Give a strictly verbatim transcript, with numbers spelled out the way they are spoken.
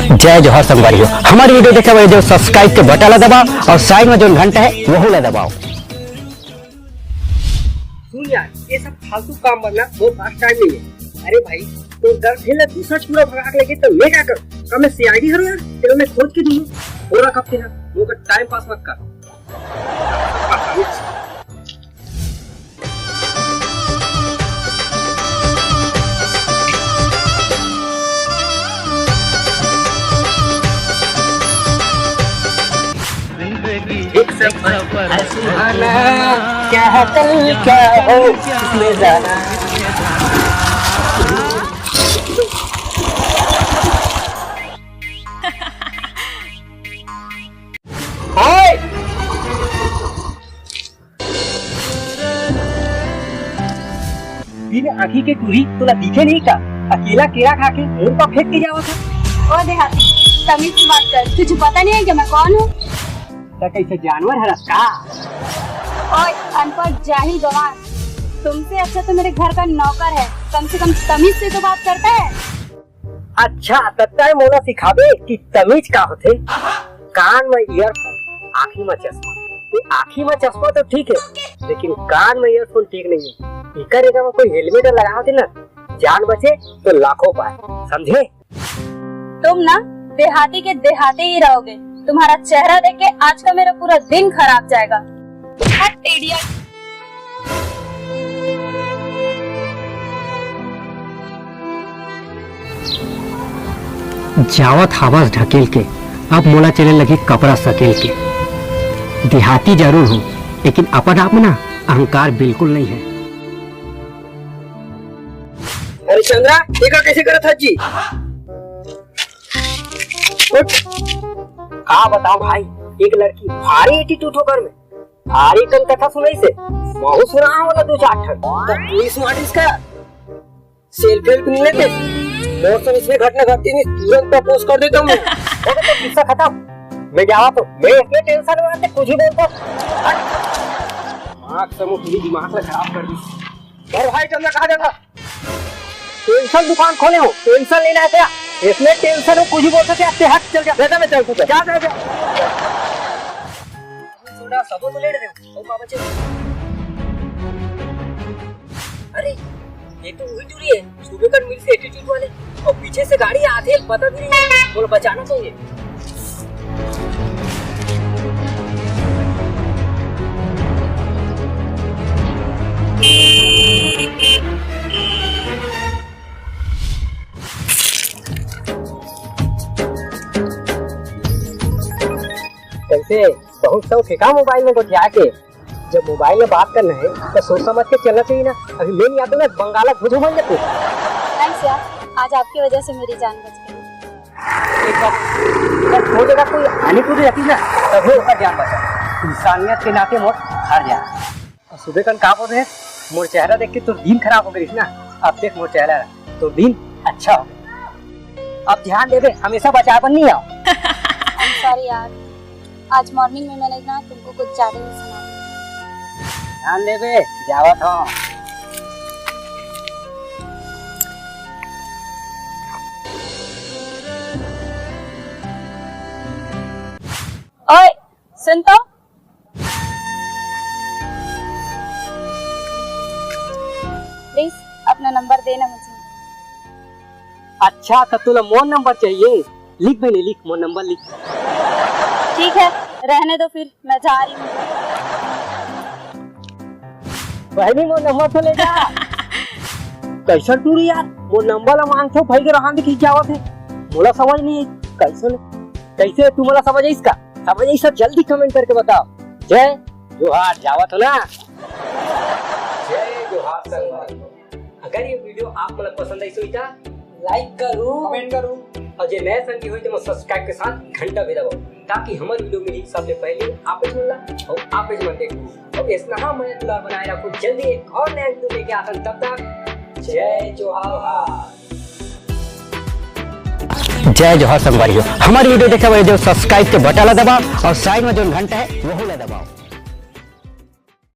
जय जोहार संगवारी हो, हमर video देखे बर जो subscribe के बटन ला दबाओ और side में जो घंटा है वहू ला दबाओ। सुन यार, ये सब फालतू काम बर ना मोर पास टाइम नहीं है। अरे भाई, तो गर्लफ्रेंड ला दूसरा छुरा भगा के लेके तो मैं क्या करूँ? का मैं सीआईडी हूँ यार, तेरे मैं खोज के दूँ। और रख हफ्ते ना, वो का टाइम पास मत कर। एक सफर है सुहाना, क्या है कल क्या हो, किसने जाना। ओए! बिन आँखी के टूरी तोला दिखे नहीं का? अकेला केरा खा के मुड़ पा फेंक के जावत है। ओ देहाती, तमीज से बात कर, तुझे पता नहीं है कि मैं कौन हूँ? त कैसे जानवर हरस का? ओए अनपढ़ जाहिल गंवार, तुमसे अच्छा तो मेरे घर का नौकर है, कम से कम तमीज से तो बात करता है। अच्छा, त तैं मोला सिखाबे कि तमीज का होथे? कान में ईयरफोन, आँखी में चश्मा। ये आँखी में चश्मा तो ठीक है, लेकिन कान में ईयरफोन ठीक नहीं है। एकर जगह में कोई हेलमेट लगा होते ना, जान बचे तो लाखों पाए, समझे? तुम ना देहाती के देहाती ही रहोगे। तुम्हारा चेहरा देख के आज का मेरा पूरा दिन खराब जाएगा। हट इडियट। जावत हावस ढकेल के, अब मोला चले लगी कपड़ा सकेल के। देहाती जरूर हूँ, लेकिन अपन आप में ना अहंकार बिल्कुल नहीं है। अरे चंद्रा, एका कैसे करत हस जी? उठ। का बताओ भाई, एक लड़की भारी एटीट्यूड हो घर में, भारी कन कथा सुनाइस हे, महूँ सुनाहूँ ओला दू चार ठन। त तू ही सुना दिस का? सेल्फ हेल्प नहीं लेते, मोर संग इसने घटना घटती नहीं, तुरंत प्रपोज कर देता हूँ मैं। ओके, तो किस्सा खत्म। मैं जावत हूँ, मैं इतने टेंशन में आते कुछ ही बोलता। हट। दिमाग से मुझे पूरी दिमाग से खराब कर दी। और भाई चंद्रा कहाँ जाता? पेंसिल दुकान खोले हो, पेंसिल लेना है क्या? इसमें टेंशन हो, कुछ ही बोल सकते हैं, हट, चल जा। बेटा, मैं चल सकता। जा, जा, जा। थोड़ा सबो तो लेट गए। ओ बाबा जी। अरे, ये तो वही टूरी है, सुबह कर मिल से एटीट्यूड वाले। और पीछे से गाड़ी आती है, पता भी नहीं है। बोलो, बचाना चाहिए। कैसे बहुत शौक है का मोबाइल में गोठिया के? जब मोबाइल में बात करना है तो सोच समझ के चलना चाहिए ना। अभी मैं नहीं आता ना, बंगाला घुधू बन जाते। थैंक्स यार, आज आपकी वजह से मेरी जान बच गई। एक बात, अगर वो जगह कोई हानि पूरी रहती ना, तभी उसका जान बचा। इंसानियत के नाते मोर हार जा। और सुबह कन का बोल रहे, मोर चेहरा देख के तो दिन खराब हो गई ना। अब देख मोर चेहरा, तो दिन अच्छा हो गया। अब ध्यान देबे, हमेशा बचाए पर नहीं आओ। आई एम सॉरी यार, आज मॉर्निंग में मैंने ना तुमको कुछ ज्यादा ही सुना दिया। ध्यान देबे, जावत हूँ। ओए, सुन तो। प्लीज, अपना नंबर देना मुझे। अच्छा, तो तुला मोर नंबर चाहिए? लिख बहनी, लिख, मोर नंबर लिख। ठीक है, रहने दो फिर, मैं जा रही हूँ। बहनी, मोर नंबर तो ले जा। कैसन टूरी यार, मोर नंबर ला मांगथो, भाई के रहान दिखी जावत है। मोला समझ नहीं है, कैसन, कैसे तू मोला समझ इसका? समझ इसका, जल्दी कमेंट करके बताओ। जय जोहार, जावत हो ना? जय जोहार संगवारी हो। अगर ये वीडियो आप मन ला पसंद आई होही त लाइक करू, कमेंट करू, और जे नए संगी होही त सब्सक्राइब के साथ घंटा भी दबाओ, ताकि हमर वीडियो मिली सबले पहले आप मन ला और आप मन देखू। और ऐसना हाँ मैं दुलार बनाए रखू। जल्दी एक और नया वीडियो लेके आता हूँ, तब तक जय जोहार। जय जोहार संगवारी हो, हमर वीडियो देखे बर जो सब्सक्राइब के बटन ला दबाओ और साइड में जो घंटा है वहू ला दबाओ।